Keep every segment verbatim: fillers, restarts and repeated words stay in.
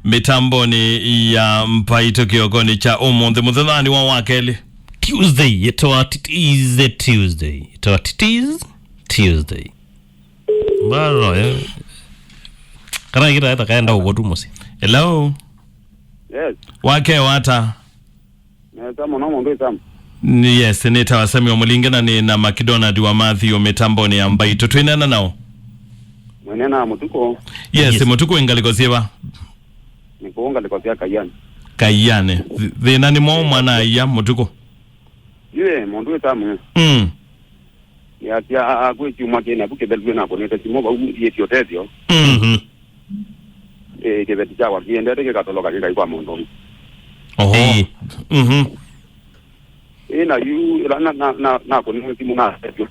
Mĩtambonĩ ya Mbaitũ kĩokonĩ kya ũmũnthĩ, mũthenyanĩ wa wakelĩ. Tuesday, ĩtawa Titties Tuesday. Ĩtawa Titties Tuesday. Mbaro, eh. Kana ĩkĩtaetha kaenda ũkũ tu mũsyĩ. Hello. Yes. Wakya ata? Nesa mũno mũndũ ĩsamu. Yes, nĩtawa Samuel Mũlinge na nĩ na McDonald wa Matthew mĩtambonĩ ya Mbaitũ. Twĩneena nao? Mwene na mũtuko. Yes, yes. Mũtuko wĩ ngalĩko syĩva? Nĩ kũu ngalĩko sya Kaiani. Kaiani. Th-, thĩna nĩ mwaũ mwana aia mũtuko? Yue, mũndũ ĩsamu. Mm. Yasya kwĩ kyumwa kĩna ku kĩthelw'e na kũnĩte simũ vau yĩtyo tethyo. Mhm. Ĩ, kĩveti kyakwa kĩendete kĩkatoloka kĩkai kwa mũndũ ũngĩ. Oho. Ĩĩ. Mhm. Ĩ, na yu ĩla na, na, na, nakũnĩwe simũ na tethyo.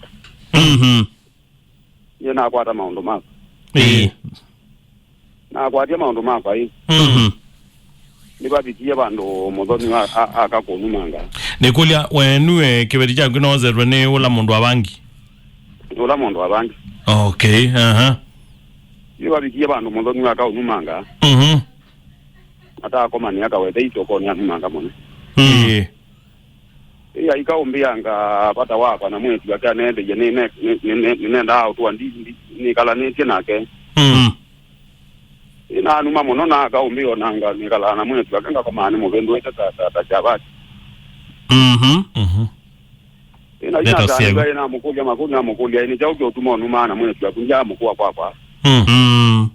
Mhm. Yĩ nakwata maũndũ makwa. Ĩĩ. Nakwatya maũndũ makwa ĩ. Mhm. Nĩvavikie vandũ mũthoni wa a- aka kũnumanga. Nĩkũlya, we nue kĩveti kyaku nozetwe nĩ ũla mũndũ wa vangi? Nĩ ũla mũndũ wa vangi. Okay, aha. Nĩvavikie vandũ mũthoni wa aka ũnumanga. Mhm. Atakomanĩa kawethe isokonĩ anumanga mũno. Mm. Ĩĩ. Ĩ, aika ũmbĩanga vata wakwa na mwĩĩtu ake aneethĩie nĩ- nĩ- nĩ- nĩ- nĩnendaa ũtũa ndi- ndi- nĩkalanĩtye nake. Mm. Ĩ, nanuma mũno na aka ũmbĩonanga nĩkalaa na mwĩĩtu ake ngakomaa nĩ mũvĩndũĩte ta- ta- ta kyavati. Mhm. Mhm. Ĩ, na Ndeto yu syaku. Ĩ, namũkũlya makũlyo, namũkũlya, "Ĩ, nĩ kyaũ kĩũtuma ũnumaa na mwĩĩtu aku? Ndyaamũkũa kwakwa." Mm. Mm.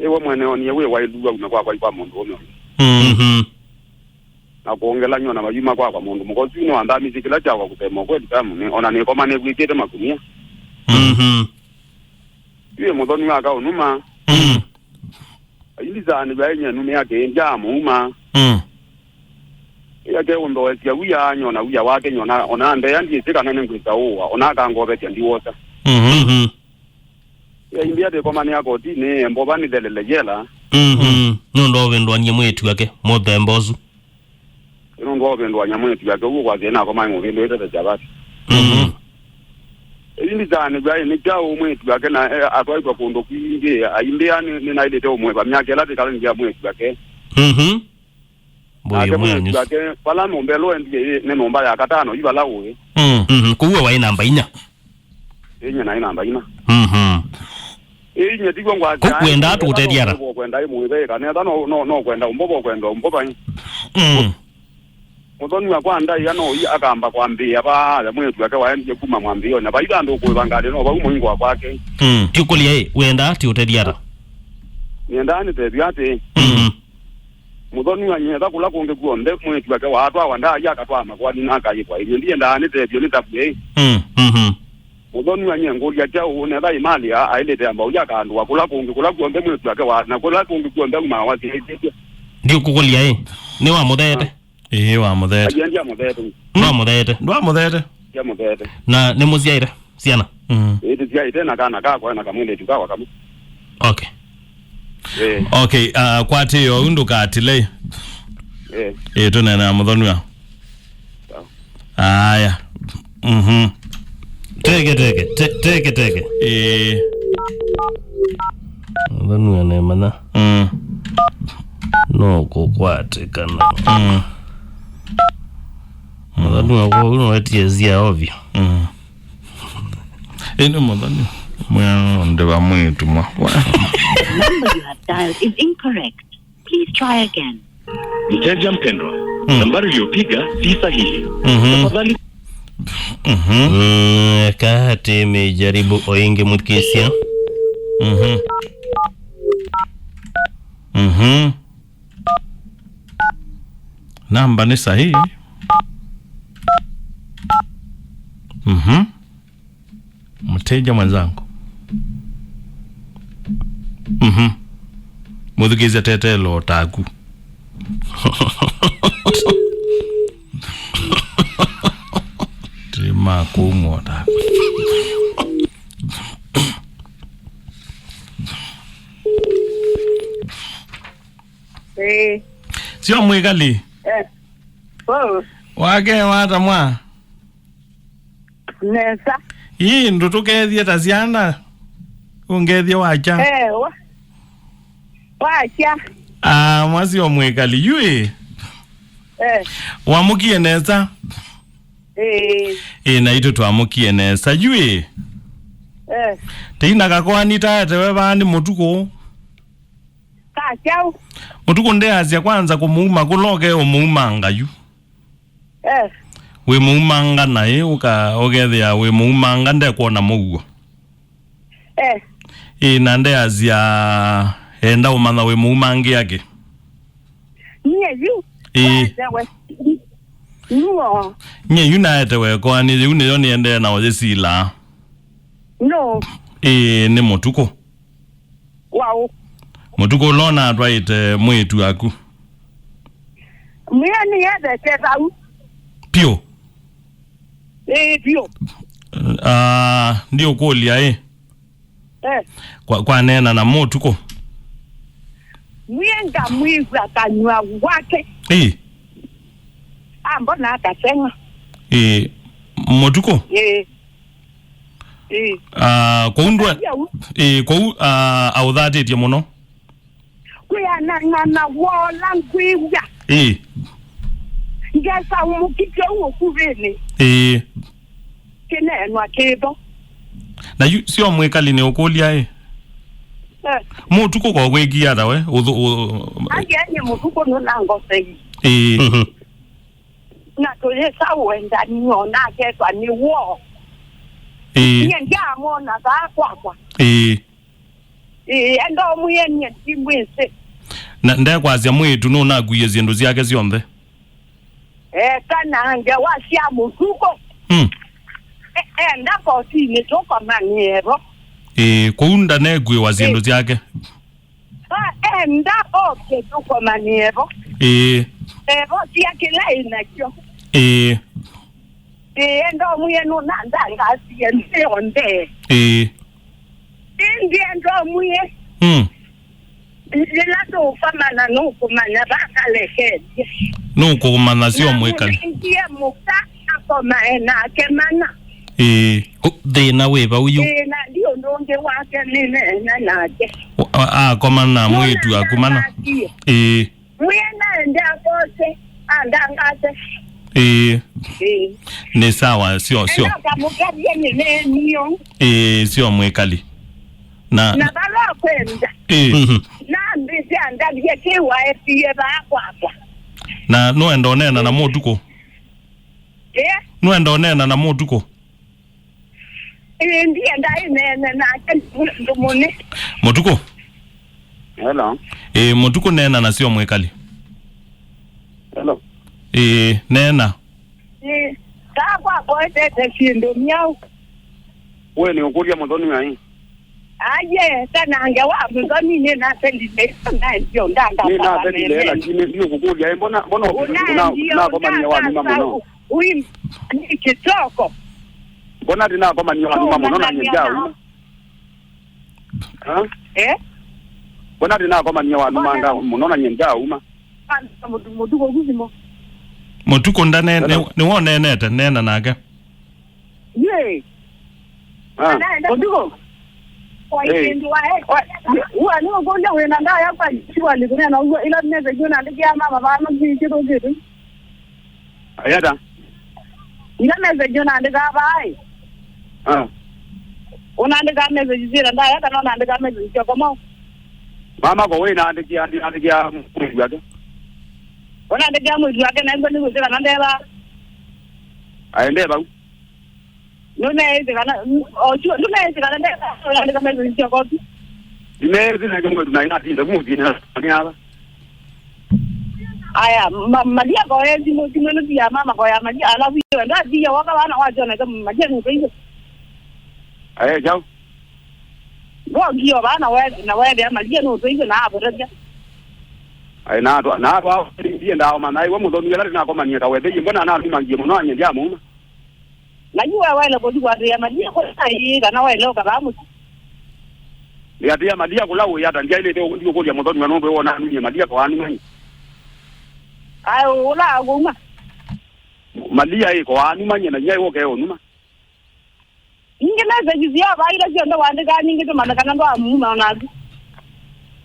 Ĩ, we mwene onie wĩ waĩlu wauma kwakwa i kwa mũndũ ũme ũngĩ. Mm. Mhm. Na kwongelany'o na mayuma kwakwa mũndũ mũka ũsu nĩwanthamisye kĩla kyakwa kũsema ũkweli tamu nĩ ona nĩkoma nĩvw'ĩkĩte makunia. Mhm. Yu ĩ mũthoni wa kaũnuma. Mm. Ailisaanĩw'a enye nũme yake ndyaamũuma. Mm. Yake ũnthoesya wia nyona wia wake nyona ona ndeya ndyĩsĩ kana nĩngwĩsa ũwa ona akangovesya ndiwosa. Mhm. Mhm. Yaimbĩa tĩkomanĩa kotinĩ mbova nĩthelele yela. Mhm. Nũndũ ovĩndũanie mwĩĩtu wake mũthemba ũsu. Nũndũ ovĩndũania mwĩĩtu wake ũu kwa thĩna akomae mũvĩndũĩte ta kyavati. Mhm. Ĩndĩ tanĩw'a nĩ kyaũ mwĩĩtu wake na eh, atwaĩtwe kũndũ kwingĩ aimbĩa nĩ- nĩnaĩlĩte ũmwĩva myaka ĩla tĩkalanĩthya mwĩĩtu wake. Mhm. Nake Mbuyu mwĩĩtu mwenyu. Wake vala nyũmba ĩla wendie ĩ nĩ nyũmba ya katano yu vala ũĩ. Mm. Mhm. Kũu we waĩ namba inya. Ĩnyie naĩ namba ina. Mhm. Ĩnyie tikw'o ngwasya. Kũu wendaa tũũtetheana. Kwenda ĩmwĩve kana etha no no no kwenda ũmbova kwenda ũmbova. Mm. Mũthoni wakwa ndaĩa no ii akamba kwambĩĩa vaa ya mwĩĩtu wake waendie kuma mwambĩĩonĩ vaitha andũ kũĩva ngalĩ no vau mũingwa kwake. Mm. Tiũkũlya ĩ, wendaa tiũtetheana. Nĩendaa nĩtethya atĩ. Mm. Mũthoni wa nyetha kũla kũngĩ kw'onthe mwĩĩtu wake waatwawa ndaai akatwaa makoani na akaĩkwa ĩnyie ndiendaa nĩtethyo nĩ tabu ĩĩ. Mm. Mhm. Mũthoni wa nye ngũlya kyaũ netha ĩmalĩ a- aĩlĩte amba ũya akandũa kũla kũngĩ kũla kw'onthe mwĩĩtu wake wa na kũla kũngĩ kw'onthe aumaa wasyaĩthĩtye. Ndiũkũkũlya ĩ, nĩwamũtheete? Ĩĩ, wamũtheete. Ayendia mũtheete. Ndwamũtheete? Ndwamũtheete. Ndiamũtheete. Na nĩmũsyaĩte syana? Mm. Ĩĩ, tũsyaĩte na kana kakwa na kamwĩlĩtu kakwa kamwe. Okay. Ĩĩ. Okay, uh, kwatĩĩa ũu ndũkatilei. Ĩĩ. Ĩĩ, tũneena mũthoni wa. Sawa. Aya. Mhm. Teke, teke, te- teke, teke. Ĩĩ. Mũthoni wa nemanya. Mm. No kũkwatĩkana. Mm. Mũthoni wa kwa ũno wetie zia ovyo. Mm. Ĩndĩ mũthoni mwĩao ndĩva mwĩĩtu mwa. The number you have dialed is incorrect. Please try again. Mteja mpendwa, mm, nambari uliyopiga si sahihi. Mhm. Tafadhali. Mhm. Mm, eka tĩmĩjaribu o ĩngĩ mũthikĩĩsya. Mhm. Mhm. Namba nĩ sahihi. Mhm. Mteja mwenzangu. Mhm. Mũthukĩĩsya tetelo taku. Ti ma kũmwa taku. Ĩĩ. Sio mwĩkali. Eh. Oh. Wake wata mwa? Nesa. Ii, ndũtũkethye ta syana. Ũngethye wakya. Eh, wa- wakya. Ah, mwasyo mwĩkali, yu ĩ? Eh. Wamũkie nesa? Eh. Ĩ, naitũ twamũkie nesa, yu ĩ? Eh. Tĩina kakoani taetewe vaa nĩ Mũtukũ. Ka kyaũ? Mũtukũ ndeasya kwanza kũmũuma kũla ũke ũmũumanga yu. Eh. Wĩmũumanga naĩ ũka ũkethĩa wĩmũumanga ndekwona mũuo. Eh. Ĩ, na ndeasya enda ũmanya wĩmũumangĩa kĩ. Nyie yu. Ĩ. Waetewe. Nuo. Nyie yu naetewe koani yĩu nĩyo nĩendee na ũyĩsilaa. No. Ĩ, nĩ Mũtukũ. Waũ? Mũtukũ ũla ũnatwaĩte mwĩĩtu waku. Mwĩeni ethete vau. Piũ. Ĩĩ, piũ. Ah, ndiũkũlya ĩ. Eh. Kwa, kwaneena na Mũtukũ. Mwĩe ngamwĩw'a kanyw'a wake. Ĩ. Ambona akaseng'a. Ĩ, Mũtukũ. Ĩ. Ĩ. Ah, kũu ndwe. Ĩ, kũu, ah, aũthatĩtye mũno. Kwĩanana na wola ngwĩw'a. Ĩ. Ngesa mũkityo ũkuvĩnĩ. Ĩ. Kĩneenwa kĩtho. Na yu, sio mwĩkali nĩ ũkũlya ĩ. Eh. Mũtukũ kwa gwĩkia ata we? Ũthũ-, ũ-, Angenye Mũtukũ nũnangosei. Ĩ. Mhm. Na tũyĩsa ũendani ona aketwa nĩ woo. Ĩĩ. Nyie ndiamwona vaa kwakwa. Ĩĩ. Ĩĩ, enda ũmwĩe nyie ndimwĩsĩ. Na ndekwasya mwĩĩtu nũnakuie syĩndũ syake syonthe. Eka na ngewa sya Mũtukũ. Mm. E-, enda kotinĩ tũkomanĩe vo. Ĩĩ, kũu ndanekuĩwa syĩndũ Ĩĩ. syake. Ah, enda oke tũkomanĩe vo. Ĩĩ. Evo sia kĩla ĩnakyo. Ĩĩ. Ĩĩ, enda ũmwĩe nũnandangasie nthĩ yonthe. Ĩĩ. Ĩndĩ enda ũmwĩe. Mm. Yĩla tũkomana nũkũmanya vakaleketye. Nũkũmanya sio mwĩkali. Nĩndie mũka akomae nake mana. Ĩĩ. Ũ, thĩna wĩ vau yu. Thĩna ndi ũndũ ũngĩ wake nĩneena nake. Ũ, a-, akomana na mwĩĩtu aku mana. Ndangasie. Ĩĩ. Mwĩe naende akose, andangase. Ĩĩ. Ĩĩ. Nĩ sawa, sio, sio. Enda ũkamũkavye nĩneenio. Ĩĩ, sio mwĩkali. Na, Na vala kwenda. Ĩĩ. Mhm. Nambĩte andavye kĩwaetie vaa kwakwa. Na nũenda ũneena na Mũtukũ? Ĩĩ. Nũenda ũneena na Mũtukũ? Ĩĩ, ndienda ĩneene nake ndũmũne. Mũtukũ? Hello. Ĩĩ, Mũtukũ neena na sio mwĩkali. Hello. Ĩĩ, neena. Ĩĩ, kaa kwakoetete syĩndũ myaũ. We nĩ ũkũlya mũthoni ai? Aye, tanange wa mũthoni nĩ nasendile, ndio ndanga. Nĩ nasendile, lakini ndio kũkũlya, eh, mbona, mbona ũnakomania wanuma mũno? Ui, ni kitoko. Mbona ndinakomania wanuma mũno na nyie ndyauma? Ha? Eh? Mbona ndinakomania wanuma nga mũno na nyie ndyauma? Mũtukũ kũsimo. Mũtukũ ndane, nĩ, nĩwoneenete, neena nake. Ye. Ah. Mũtukũ. Hey. Wa, wa, wa, nĩ ũkũlya wĩna ndawa ya kwa siwali kũneena ũguo, ila message ũnandĩkĩa mama vano kĩthũkĩte. Ayata. Ila message ũnandĩkaa vaa ĩ? Ah. Ũnandĩkaa message syĩna ndaya kana ũnandĩkaa message sya komao? Mama ko we naandĩkia, naandĩkia mwĩĩtu wake. Ũnandĩkia mwĩĩtu wake na ĩngwe nĩ kwĩsĩ kana ndeva. Aende vau. Nũneĩsĩ kana, o sure, nũneĩsĩ kana ndeva, ũnandĩka message sya kopi. Ndineĩsĩ nake mwĩĩtu na inatinde kumũthina nĩ ava. Aya, ma-, Malia koya simu, simu ĩno ti ya mama, koya Malia, alafu iyo, ndathia waka vana wajonete Malia nũtũiwe. Aye, chao. Ndokiyo vana we, na wethĩa Malia nũtũiwe na avotethya. Aye, na atwa, na atwa, ndiye ndao mana, iwe mũthoni wela ndinakomanie ta wethĩie, mbona nanumangie mũno anye ndya mũma. Na yu we waĩle kũthi kwatĩĩa Malia kũla ĩĩ kana waĩle ũka vaa mũsyĩ? Nĩatĩĩa Malia kũla ũĩ ata? Ndyaĩlĩte ndiũkũlya mũthoni we nũndũ wona anunie Malia kwa anumani. Aĩ ũla akũuma? Malia ĩ kwa anumanie na nyie ũke ũnuma. Ningĩ message syao vaile syonthe waandĩkaa ningĩ tũmanya kana ndwamuuma o naku.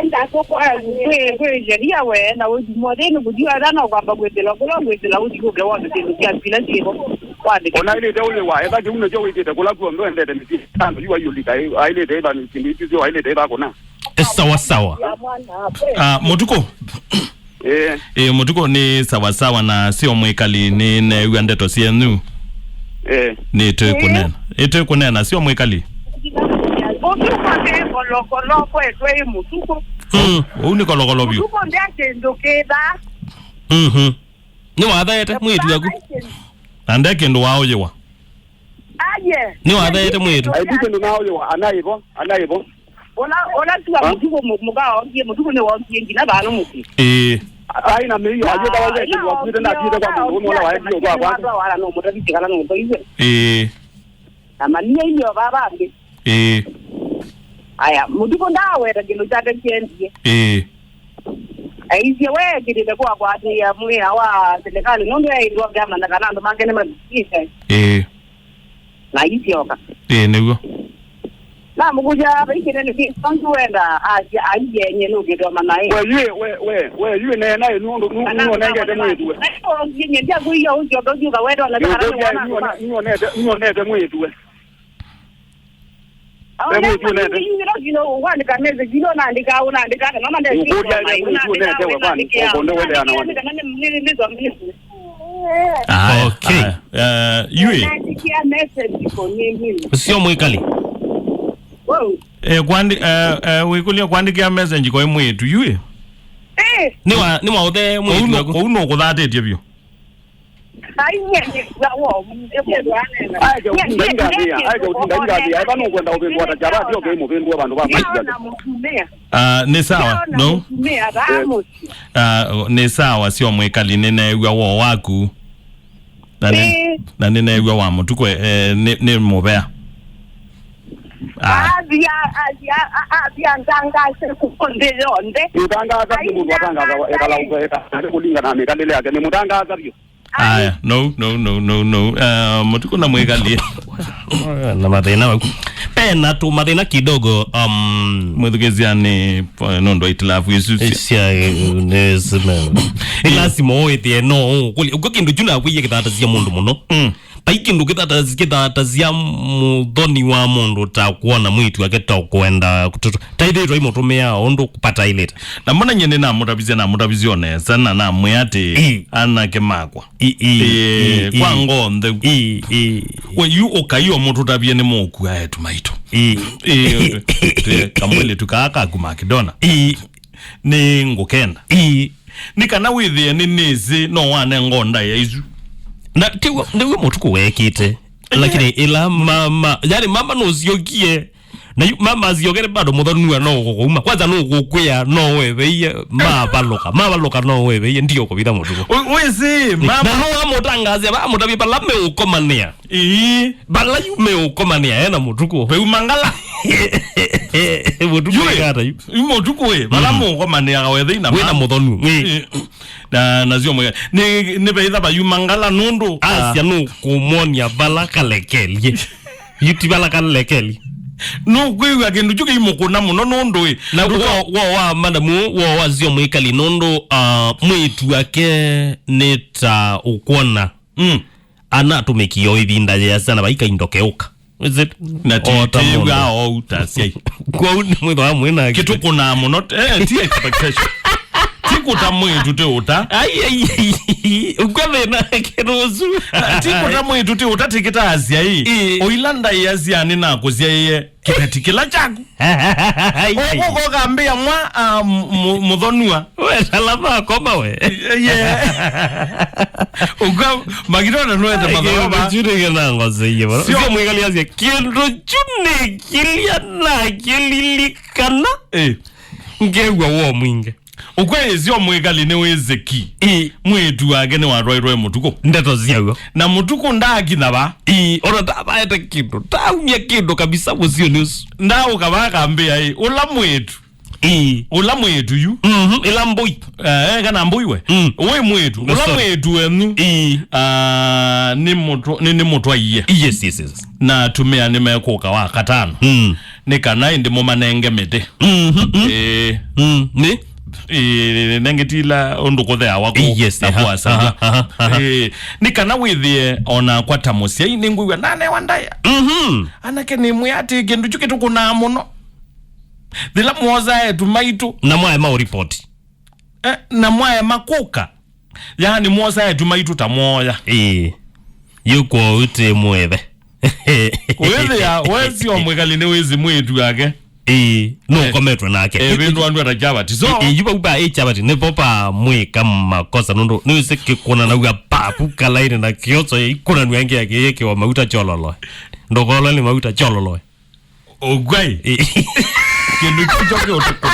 enda kũkwa kwĩ, kwĩ sheria we, na ũthi mothe nĩ kũthi wetha no kwamba kwĩtĩla kũla kwĩtĩla ũthi kũke wone kĩndũ kya kila kĩvo. Wandĩke. Ona ilĩte ũlĩwa, etha kĩu nĩkyo wĩkĩte kũla kuo ndwendete mĩsyĩ. Tando yu ayũlika, ailĩte ĩva kĩndũ isu syo, ailĩte ĩva kũna. Sawa sawa. Ah, Mũtukũ. Eh. Eh, Mũtukũ nĩ sawa sawa na sio mwĩkali nĩ neew'a ndeto syenyu. Eh. Nĩ tũkũneena. Ĩ tũkũneena sio mwĩkali. Ũtukũ nĩ kolokolo kwetwe ĩ Mũtukũ. Mm, ũu nĩ kolokolo vyũ. Mũtukũ ndĩa kĩndũ kĩtha. Mhm. Nĩ wathaĩte mwĩĩtu waku. Na nde kĩndũ waũyĩwa. Aye. Nĩ wathaĩte mwĩĩtu. Aibike nĩ naũyĩwa, anaivo, anaivo. Ola, ola tiwa Mũtukũ mu-, mũka okie, Mũtukũ nĩ wokie nginya vano mũsyĩ. Ĩĩ. Ai na mĩio, ayũka wauga kĩndũ wakuĩte na atiĩte kwa mũndũ ũmwe ũla waendie ũtwa kwake. Wala no mũtavĩte kana no ũtaiwe. Ĩĩ. Na mania ilio vava nthĩ. Ĩĩ. Aya, Mũtukũ ndaweta kĩndũ kyake kyendie. Ĩĩ. Aisye we kĩtĩte kwa kwatĩĩa mwĩa wa silikalĩ nũndũ eĩtwa ngamanya kana andũ make nĩmavikie. Ĩĩ. Na isyoka. Ĩĩ, nĩw'o. Namũkũlya vai kĩnene kĩsongi wenda asya aiyenye nũkĩtoma naĩ. We yue, we, we, we yue neena ĩ nũndũ nũ-, nũnengete mwĩĩtu we. Nũkũlya nũnengete mwĩĩtu we. Nũnengete mwĩĩtu we. Wandĩka message ino naandĩka, unaandĩka kana ona ndesoma. Ũkũlya ile mwĩĩtu ũnete we kwani, ũkonde wende ana wani. Kana nĩ, nĩ, nĩ, nĩ, nĩ, nĩ. Aya, okay. Aya. Eh, yui. Naandĩkia message kwa nini? Sio mwĩkali. Wow. Eh, kwandi, eh, eh, wĩkũlya kwandĩkia message kwa mwĩĩtu yui. Eh. Nĩ wa, nĩ wa ũthe mwĩĩtu waku. Kũu no kũthatĩtye vyũ. Aike ũtinda ingathĩa, aike ũtinda ingathĩa, ethwa nũkwenda ũvĩndũa ta kyava, sio kĩĩ mũvĩndũe vandũ va maisha. Ah, nĩ sawa, no? Ah, nĩ sawa, sio mwĩkali, nĩneew'a woo waku. Na nĩ, na nĩneew'a wa Mũtukũ, eh, nĩ, nĩ mũvea. Ah. Athia, athia, a-, athia ntangaze kũkũ nthĩ yonthe. Nĩũtangaza vyũ mũndũ atangaza ekala ũkweka, kũlingana na mĩkalĩle yake, nĩmũtangaza vyũ. Aya, no, no, no, no, no. Uh, Mũtukũ na mwĩkali. Na mathĩna waku. Pena tu mathĩna kidogo, um, mwĩthukĩsya nĩ, eh, nũndũ wa itilafu isu cia, eh, nĩ sima. Ĩ lazima ũĩthĩe no ũkũlya. Ũkw'a kĩndũ kyu nakwĩie kĩthatasya mũndũ mũno. Mm. Ai kĩndũ kĩthata-, kĩthatasya mũthoni wa mũndũ ta kuona mwĩĩtu wake ta kwenda kũtũtũ. Taithĩtwa imũtũmĩa ũndũ kũpataĩlĩte. Na mbona nyie nĩnamũtavisye, namũtavisye o nesa, na namwĩa atĩ, Ĩ. Anake makwa. Ĩ, ĩ, Ĩ, ĩ, kwa ĩ. Ngoo ntheu. Ĩ, ĩ. We, yu ũkai o mũtũtavie nĩ mũkua etu maitũ. Ĩ. Ĩ, tũe kamwĩlĩtu kaa kaku Makidona. Ĩ. Nĩ ngũkenda. Ĩ. Nĩ kana wĩthĩe nĩ nĩsĩ no wanenga ndaĩa isu. Na tiw'o, nĩw'o mũtukũ weekĩte. Lakini ĩla mama, yani mama nũsyokie. Na yu mama asyokere bado mũthonua no gũkũuma. Kwanza no gũkwĩa no weveie. Mavalũka. Mavalũka no weveie. Ndio kũvitha mũtukũ. Ũ-, wĩsĩ, mama. Na no amũtangaze, amũtavie vala meũkomanĩa. Ĩĩ. Vala yu meũkomanĩa, ena mũtukũ. Veuma ngala. Mũtukũ Yu ĩ, ĩkata yu. Yu mũtukũ ĩ, vala Mm. mũkomanĩaga wethe ina Wĩna mama. Mũthonu. Ĩ. Ĩ, na, na sio mwega. Nĩ, nĩ veitha vayuma ngala nũndũ. Asya Ah. Nũkũmwonia vala kalekelie. Yu ti vala kalekelie. Nũkwĩw'a kĩndũ kyu kĩimũkũna mũno nũndũ ĩ. Na Ndũka- wo, wo wa madamu, wo wa sio mwĩkali nũndũ, uh, mwĩĩtu wake nĩ ta ũkwona. Mm. Ana atũmĩkie o ĩvinda yĩasa na vaikaindo keũka. Is it? Na O ta tĩw'a mũndũ. Ou ta asyai. Kwou nĩ mwĩthwa mwĩna kĩtũkũnaa mũno, eh, ti expectation. Ti kũta mwĩĩtu tĩ ũta. Ai, ai, ai, ai. Ũkwa thĩna kĩrũsu. Ti kũta mwĩĩtu tĩ ũta tĩ kĩta asyai. Ĩ. O ila ndaĩa sya nĩ nakũsyaĩe kĩveti kĩla kyaku. Ai, ai. Ũkũka ũkambĩa mwa, ah, mũ-, mũthonua. We talama akoma we. Yeah. Ũkwa, Makidona nũete mathorova. Kĩndũ kyu nĩ kĩnangoseiye mũno. Sio. Sio mwĩkali asya, kĩndũ kyu nĩ kĩlya na kĩlilikana. Eh. Ngew'a wo mwingĩ. Ũkwĩsĩ o mwĩkali nĩ wĩsĩki. Ĩ. Mwĩĩtu wake nĩwatwaĩtwe mũtukũ. Ndeto syaw'o. Na mũtukũ ndaakinya va. Ĩ, ona ndavaete kĩndũ. Ndaumya kĩndũ kabisa mũsyonĩ ũsu. Ndaũka va akambĩa ĩ, ũla mwĩĩtu. Ĩ. Ũla mwĩĩtu yu. Mhm, ĩla mbũi. Eh, kana mbũi we. Mm. Wĩ mwĩĩtu. Ũla Sorry. Mwĩĩtu wenyu. Ĩ. Ah, nĩ mũtwa-, nĩ, nĩ mũtwaie. Yes, yes, yes. Na atumĩa nĩmekũka wa katano. Mm. Nĩ kana ĩndĩ mũmanenge mĩtĩ. Mhm, mm. Ĩĩ. Mm, nĩ? Ĩĩ, nengĩtila ũndũ kũtheawa kũ-, Yes, na aha, kũasavya. Aha, aha, aha. Ĩĩ, nĩ kana wĩthĩe onakwa ta mũsyai nĩngwĩw'a ndanewa ndaĩa. Mhm. Anake nĩmwĩa atĩ kĩndũ kyu kĩtũkũnaa mũno. Thĩla mwosaa etu maitũ. Na mwaema ũripoti. Eh, na mwaema kũka. Yaani mwosa etu maitũ ta mwoya. Ĩĩ. Yu kwou tĩ mwĩthe. Wĩthĩa, wesi o mwĩkali nĩ wĩsĩ mwĩĩtu wake. Ĩĩ, nũkometwe nake. Eh, vĩndũ andũ ata chavati. So, Ĩĩ, yu vau va ĩ chavati, nĩ vo va mwĩka makosa nũndũ nĩ wĩsĩ kĩkũnanaw'a papu kalaini na kĩoso ĩkũnanw'a ngĩa kĩyĩkĩwa mauta chololoe. Ndũkolwe nĩ mauta chololoe. Ũkwai. Ĩ. Kĩndũ kĩu kyo kĩ ũtukũ.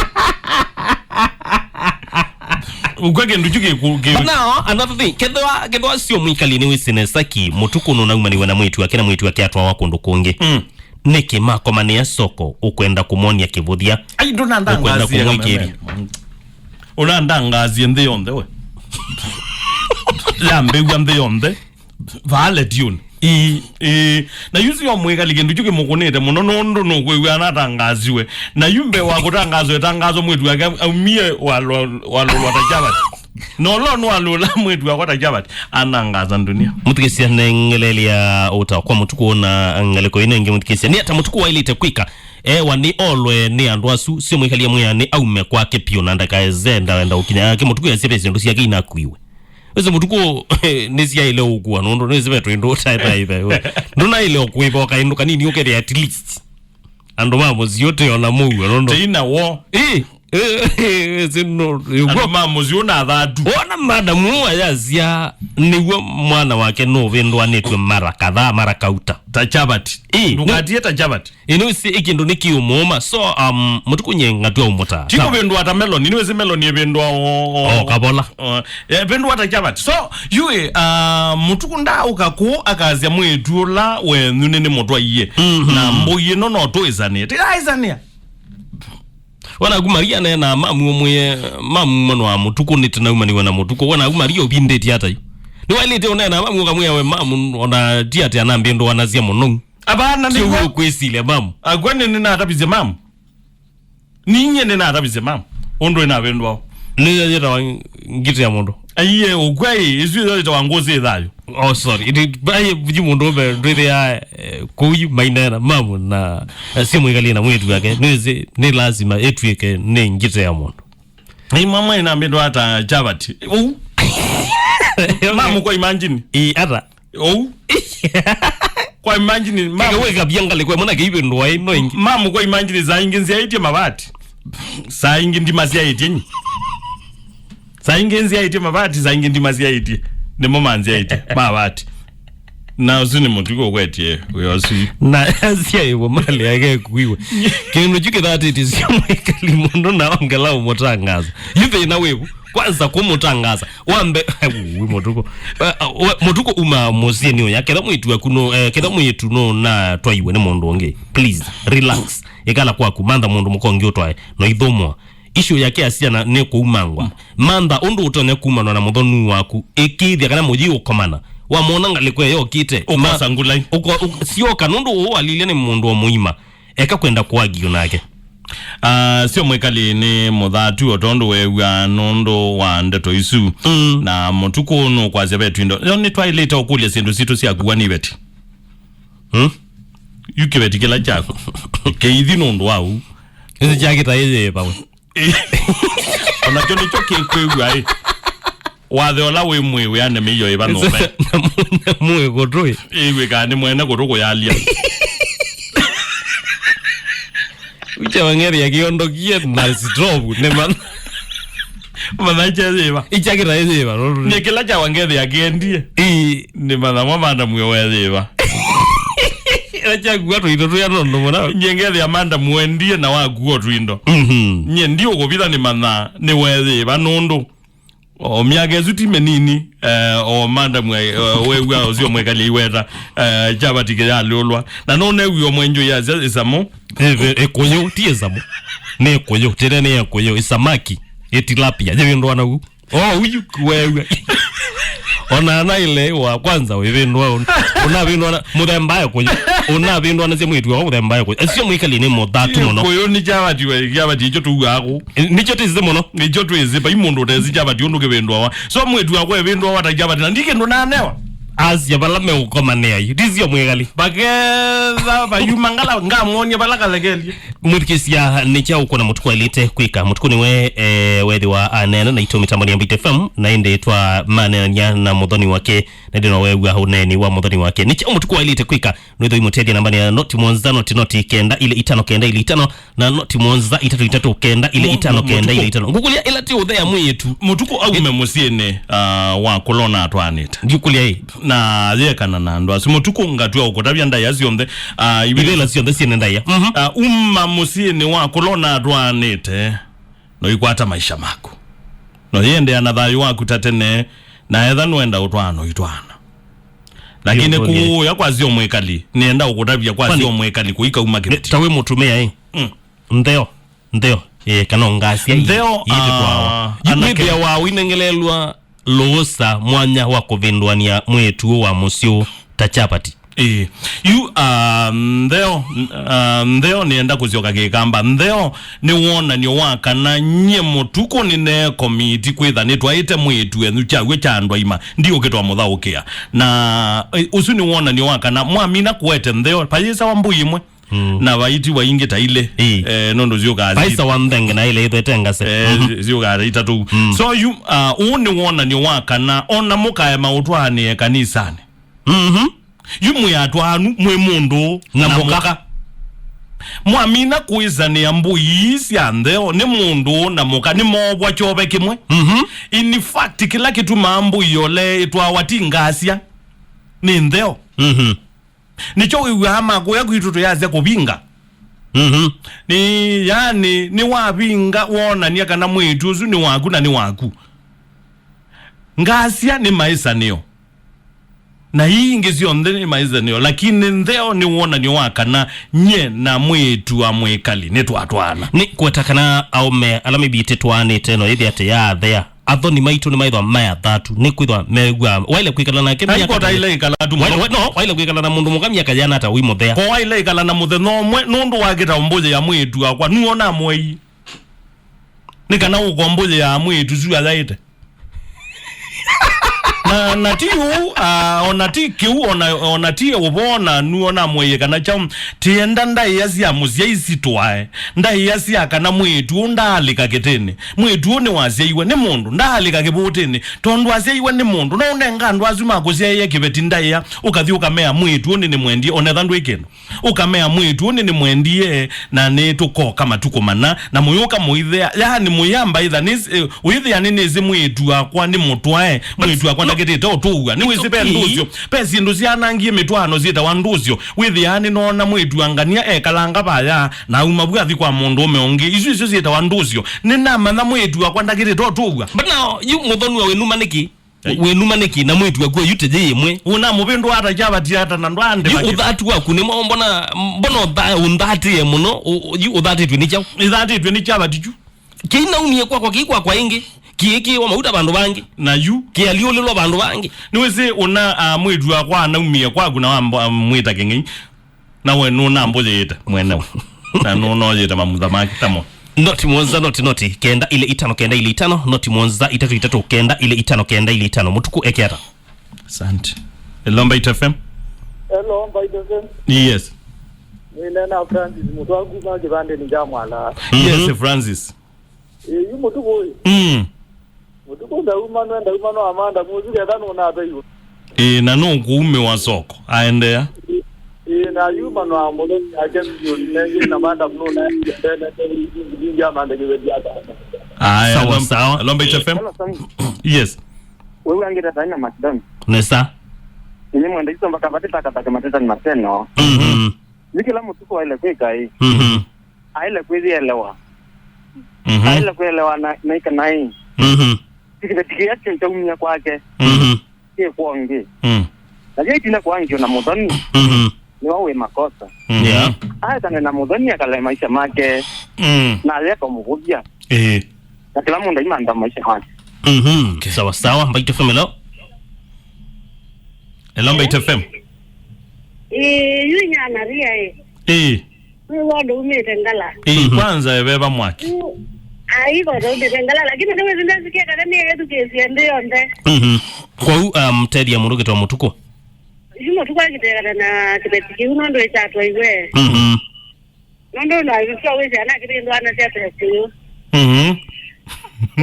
Ũkwa kĩndũ kyu kĩku-, kĩ- But now, another thing, kethwa, kethwa sio mwĩkali nĩ wĩsĩ nesa ki, mũtukũ nũnaumaniwe na mwĩĩtu wake na mwĩĩtu wake atwawa kũndũ kũngĩ. Mm. Nĩkĩ makomanĩa soko ũkwenda kũmwonia kĩvũthya? Ai, ndũnandangasie Ũkwenda kũmwĩkĩria. Kameme. Ũnandangasie nthĩ yonthe we. Yambĩw'a nthĩ yonthe. Vale tiuni. Ĩĩ. Ĩĩ. Na yu sio mwĩkali kĩndũ kyu kĩmũkũnĩte mũno nũndũ nũkwĩw'a anatangasiwe. Na yu mbee wa kũtangazwa ĩtangazo mwĩĩtu wake aumie walũlwa ta chavati. Na ũla nĩwalũla mwĩĩtu wakwa ta chavati. Anangasa ndunia. Mũthikĩsya nengelelia ũtao kwa mũtukũ na ngalĩko ĩno ĩngĩ mũthikĩsya. Nĩ ata mũtukũ waĩlĩte kwĩka? Ewa nĩ olwe nĩ andũ asu. Sio mwĩkalia mwĩa nĩ aume kwake piũ na ndakaeze ndawenda ũkinya. Yake mũtukũ yasya ve syĩndũ syake inakuiwe. Wĩsĩ mũtukũ nĩsyaĩle ũkua nũndũ nĩsĩ ve twĩndũ ũtaetaĩthe. Ndũnaĩle ũkwĩva o kaĩndũ kanini ũkethĩa at least andũ ma mũsyĩ ũte ona mũuo nũndũ Teina wo. Ĩ, ĩ, ĩ, ĩ, sĩ no, ĩ, Andũ ũguo. Ma mũsyĩ ũna athatu. Wona madamu ũũ ayasya nĩw'o mwana wake nũvĩndũanĩtw'e mara kadhaa, mara kauta. Ta chavati. Ĩ, Ndũkatie ta chavati. Ĩ, nĩwĩsĩ ĩ kĩndũ nĩ kĩũmũũma. So, um, mũtukũ nye ngatw'a ũmũtaa. Ti kũvĩndũa ta meloni, nĩwĩsĩ meloni ĩvĩndũa o, o, O, kavola. O, eh, ĩvĩndũa ta chavati. So, yu ĩ, uh, mũtukũ ndaũka kũũ akasya mwĩĩtu ũla wenyu nĩnĩmũtwaie. Mhm. Na mbũi ĩno no tũĩsanĩe. Tĩyaĩsanĩa. Wanaku Maria nena mamu ũmwĩe, mamu mwana wa mũtukũ nĩtũnaumaniwe na mũtukũ. Wanaku Maria ũvindĩtye ata yu? Nĩwaĩlĩte ũneena mamu ũkamwĩa we mamu ona ti atĩ anambĩndũanasya mũno. Apana, nĩw'o. Kĩu ũkwĩsilya mamu. Akwa nĩ nĩnatavisye mamu. Ninyie nĩnatavisye mamu. Ũndũ ĩnavĩndwao. Nĩyo yĩtawa ngitĩ ya mũndũ. Aiye, ũkwai, isu yo yĩtawa ngũsĩ thayũ. Oh, sorry. Ĩndĩ, bai, yu mũndũ ũme, ndwĩthĩa, eh, kũu yu maineena, mamu na, eh, sio mwĩkali na mwĩĩtu wake. Nĩsĩ, nĩ lazima ĩtuĩke nĩ ngite ya mũndũ. Ĩ, mama ĩnambĩndwa ata chavati. Ũu. Mamu kwa imagine. Ĩ, ata. Ũu. Kwa imagine, mamu. Kaka weka bia ngalĩ kwa mwana kĩibe ndwa ĩno ĩngĩ. Mamu kwa imagine, saa ingĩ nzyaĩtye mavati. Saa ingĩ ndima syaĩtye nyi. Saa ingĩ nzyaĩtye mavati, saa ingĩ ndima syaĩtye. Nĩmo manzyaĩtye, mavati. Na ũsu nĩ mũtugo ũkwetye wĩa ũsu. Na asyaĩwe malĩ yake kuiwe. Kĩndũ kyu kĩthatĩtye sio mwĩkali mũndũ na ongela ũmũtangaza. Yu thĩna wĩvu. Kwanza kũmũtangaza. Wambe, wi mũtuko. Eh, we, mũtuko uma mũsyĩnĩ ũya. Ketha mwĩĩtu waku no, eh, ketha mwĩĩtu no na twaiwe nĩ mũndũ ũngĩ. Please, relax. Ĩkala kwaku, mantha mũndũ mũka ũngĩ ũtwae. No ithũmwa. Issue yake ya syana nĩ kũumangwa. Mantha ũndũ ũtonya kumanwa na mũthoni waku. Ĩkĩĩthya kana mũyĩ ũkomana. Wamwona ngalĩko ĩyo yokĩte. Ũkosa ngulai. Ũko-, ũk-, syoka nũndũ ũũ alilye nĩ mũndũ o mũima. Eka kwenda kũagiũ nake. Ah, sio mwĩkali nĩ mũthatu o tondũ weew'a nũndũ wa ndeto isu. Mm. Na mũtuku nũkwasya ve twindo. Yo nĩ twaĩlĩte ũkũlya syĩndũ sitũ syakuwa nĩ iveti. Hmm? Yu kĩveti kĩla kyaku. Kĩithi nũndũ wa ũu. Ĩsĩ kyakĩta ĩyĩva we. Onakyo nĩkyo kĩkwĩw'a ĩ. Wathe ũla wĩ mwĩĩ wĩane mĩio ĩva nũve. Na mwĩĩ kũtũ ĩ. Ĩw'ĩkaa nĩ mwene kũtũ kũyalya. Ucha wang'ethĩa kĩondokie na strovu, nĩ mana. Mana icha yĩva. Icha kĩta yĩva, rũrũ. Nĩ kĩla kya wang'ethĩa kĩendie. Ĩĩ. Nĩ mana mwa manda mwĩĩ wethĩva. Ĩla kyakua tũindo tũya nũndũ mũna. Nyie ngethĩa manda mwendie na wakua tũindo. Mhm. Nyie ndi ũkũvitha nĩ mana nĩ wethĩva nũndũ. O myaka ĩsu ti mĩnini, eh, o madam, eh, wew'a ũsio mwĩkali iweta, eh, chavati kĩyalũlwa. Na nũnewie mwenjũ ya ĩsamo. Ĩkũyũ, ti ĩsamo. Nĩ ĩkũyũ, tene nĩ ĩkũyũ, ĩsamaki, ĩtilapia, yĩvĩndwa na u. Oh, uyu wew'a. Ona ana ile wa kwanza wĩvĩndwa, un-, unavĩndwa na, mũthemba ĩkũyũ. Unavĩndwa na cia mwĩtu wa mũthemba ĩkũyũ. Sio mwĩkali nĩ mũthatu mũno. Ĩkũyũ nĩ chavati we, chavati icho tuaku. Nĩkyo tĩsĩ mũno. Nĩkyo twĩsĩ, vai mũndũ ũtesĩ chavati ũndũ kĩvĩndwawa. So mwĩtu wakwa ĩvĩndwawa ta chavati, na ndi kĩndũ nanewa. Asya vala meũkomanĩa yu. Ndisio mwĩkali. Vaketha vayuma ngala ngamwonia vala kalekelye. Mwĩthukĩsya nĩ kyaũ ũkwona mũtuku aĩlĩte kwĩka? Mũtuku nĩwe, eh, wethĩwa aneena naitũ mĩtamboni ya Mbaitu F M, na ĩndĩ twamaneenania na mũthoni wake, na ĩndĩ no wew'a ũneeni wa mũthoni wake. Nĩ kyaũ mũtuku aĩlĩte kwĩka? Nwĩthĩwa imũtethya nambanĩ ya noti mũonza noti noti kenda ilĩ itano kenda ilĩ itano, na noti mũonza itatũ itatũ kenda ilĩ itano kenda ilĩ itano. Ngũkũlya ĩla ti ũthea mwĩĩtu. Mũtuku aume mũsyĩnĩ, ah, wa kũla ũnatwaanĩte. Ndiũkũlya ĩ. Na yekana na andũ asu. Mũtuku ngatw'a ũkũtavya ndaĩa syonthe, ah, ivĩla syonthe syene ndaĩa. Mhm. Ah, uma mũsyĩnĩ wa kũla ũnatwaanĩte, noikwata maisha maku. Noiendeea na thayũ waku ta tene, na etha nũenda ũtwaana ũitwaana. Lakini kũũya kwa sio mwĩkali, nĩenda ũkũtavya kwa sio mwĩkali kũikauma kĩveti. Ta wĩ mũtumĩa ĩ. Mm. Ntheo, ntheo, ĩ, kana ngasya ĩ, ntheo, ĩtĩkwawa. Ah, yu anake. Kwĩthĩawa ũinengelelwa lũũsa mwanya wa kũvĩndũania mwĩĩtu wa mũsyĩ ta chapati. Ĩĩ. Yu, ah, ntheo, ah, ntheo nĩenda kũsyoka kĩkamba. Ntheo nĩ wonany'o wa kana nyie mũtuku nĩneekomiti kwĩtha nĩtwaĩte mwĩĩtu wenyu kyaw'o kya andũ aima, ndiũkĩtwa mũthaũkĩa. Na, eh, ũsu nĩ wonany'o wa kana mwamina kũete ntheo, vayĩsawa mbũi ĩmwe. Mm. Na vaiti wa ingĩ ta ilĩ. Ĩĩ. Eh, nũndũ syũkaa paisa wa nthenge na ile ithwete ngase. Eh, mhm. Syũkaa itatũ. Mm. So yu, ah, ũũ nĩ wonany'o wa kana ona mũkaema ũtwaanĩe kanisanĩ. Mhm. Yu mwĩ atwaanu, mwĩ mũndũ na mũka. Mwamina kũĩsanĩa mbũi ii sya ntheo, nĩ mũndũ na mũka, nĩ moovwa kyove kĩmwe. Mhm. In fact, kĩla kĩtumaa mbũi ole ĩtwawa ti ngasya, nĩ ntheo. Mhm. Nĩkyo wĩw'aa makũya kwitũ tũyasya kũvinga. Mhm. Nĩ, yani, nĩwavinga wonany'a kana mwĩĩtu ũsu nĩ waku na nĩ waku. Ngasya nĩ maĩsanĩo. Na ii ingĩ syonthe nĩ maĩsanĩo, lakini ntheo nĩ wonany'o wa kana nyie na mwĩĩtu wa mwĩkali nĩtwatwaana. Nĩ kũweta kana aũme ala maybe tĩtwaanĩte no yĩthĩa atĩ yaathea. Athoni maitũ nĩmaĩthwa maya thatu, nĩkwĩthwa mew'aa. Waĩle kwĩkala nake myaka ta ĩla ĩkala tu mũno. Waĩle, no, waĩle kwĩkala na mũndũ mũka myaka yana ata wĩ mũthea. Ko waĩle ĩkala na mũthenya ũmwe, nũndũ wa kĩtao mbũyĩ ya mwĩĩtu wakwa, nũona mwei. Nĩ kana ũkombũyĩa mwĩĩtu su ayaĩte. Na, na ti ũu, ah, ona ti kĩu, ona, ona ti ũvoo na nuo namwĩie kana kyaũ, tienda ndaĩa sya mũsyai sitwae, ndaĩa sya kana mwĩĩtu ũũ ndaalĩka kĩtĩnĩ. Mwĩĩtu ũũ nĩwasyaiwe nĩ mũndũ, ndaalĩka kĩvũtĩnĩ, tondũ asyaiwe nĩ mũndũ. No ũnenga andũ asu makũsyaĩe kĩveti ndaĩa, ũkathi ũkamea, "Mwĩĩtu ũũ nĩnĩmwendie, onetha ndwĩ kĩndũ." Ũkamea, "Mwĩĩtu ũũ nĩnĩmwendie, na nĩtũkoka matukũ mana, na mũyũka mũithea." Yaani, mũyamba itha nĩ, eh, ũyĩthĩa nĩnĩsĩ mwĩĩtu wakwa nĩ mũtwae, mwĩĩtu wakwa ndakĩtĩte ũtũw'a. Nĩwĩsĩ ve ndũsyo, ve syĩndũ syanangie mĩtwaano syĩtawa ndũsyo. Wĩthĩaa nĩnoona mwĩĩtu angania ekalanga vaya, na auma vu athi kwa mũndũũme ũngĩ. Isu isyo syĩtawa ndũsyo. Nĩnamanya mwĩĩtu wakwa ndakĩtĩte ũtũw'a. But now, yu mũthonua wĩnuma nĩkĩ? Wĩnuma nĩkĩ na mwĩĩtu waku yu tĩyĩ ĩmwe? Ũnamũvĩndũa ata kyavati ata na ndwande yu makĩta. Ũthatu waku nĩ mo mbona, mbona ũtha-, ũnthatĩe mũno, ũ-, ũ-, yu ũthatĩtwe nĩ kyaũ? Ĩthatĩtwe nĩ kyavati kyu. Kĩinaumie kwakwa, kĩ kwakwa ĩngĩ, kĩĩkĩĩwa mauta vandũ vangĩ. Na yu. Kĩalyũlĩlwa vandũ vangĩ. Nĩwĩsĩ ũna, ah, mwĩĩtu wakwa anaumie kwaku na wamwĩta kĩng'ei. Na we nũnambũyĩĩte mwenewe. Na nũnoyĩte mamutha make tamo. Noti mũonza, noti, noti, kenda ilĩ itano, kenda ilĩ itano, noti mũonza, itatũ itatũ, kenda ilĩ itano, kenda ilĩ itano. Mũtuku eke ata? Asante. Hello, Mbaitu F M. Hello, Mbaitu F M. Yes. Nĩneena Francis Mũtwaku ma kĩvandĩnĩ kya Mwala. Yes, Francis. Ĩĩ, yu mũtuku ũyũ. Mm. Mũtuku ndauma, nwe ndauma no amanda mũsu ketha nũnateiwe. Ĩĩ, na nũkũumĩwa soko, aendeea. Ĩĩ, na yuma no amũthoni yake milioni nengĩ na manda nũnaendene, nengĩ amanda kĩveti atano. Aya, sawa, alom-, sawa. Alomba H F M? Hello, Sam. Yes. Wewe angeta taina McDonald. Nesa. Ninyi mwenda iso mpaka vati takataka mateta ni mateno. Mhm. Ni kĩla mũtuku waile kwĩka ĩ. Mhm. Aile kwĩthĩelewa. Mhm. Aile kwĩelewa na, na ika naĩ. Mhm. Tikĩveti kĩya kĩu kyaumia kwake. Mhm. Kĩ kwongi. Mm. Na kĩu itina kwangio na mũthoni. Mhm. Nĩwe wĩ makosa. Mhm. Yeah. Aetane na mũthoni akale maisha make. Mm. Na aleka mũvũthya. Eh. Na kĩla mũndũ aimantha maisha make. Mhm. Okay. Sawa sawa, Mbaitu F M, hello. Hello, Mbaitu F M. Ĩĩ, yu nyana ria ĩ. Ĩĩ. Wĩ wondũ umĩte Ngala. Ĩĩ, mhm, kwanza eveva mwaki. Yu, ai, wondũ umĩte Ngala, lakini nĩwĩsĩ ndesikie kana nĩ ethukĩĩsye nthĩ yonthe. Mhm. Kwoou, um, tethya mũndũ kĩtwa mũtuku. Yu mũtuku akĩtekana na kĩveti kĩu nũndũ ĩkyatwaiwe. Mhm. Nũndũ no ĩsya wĩsĩ ana kĩvĩndũ ana sya test yu. Mhm.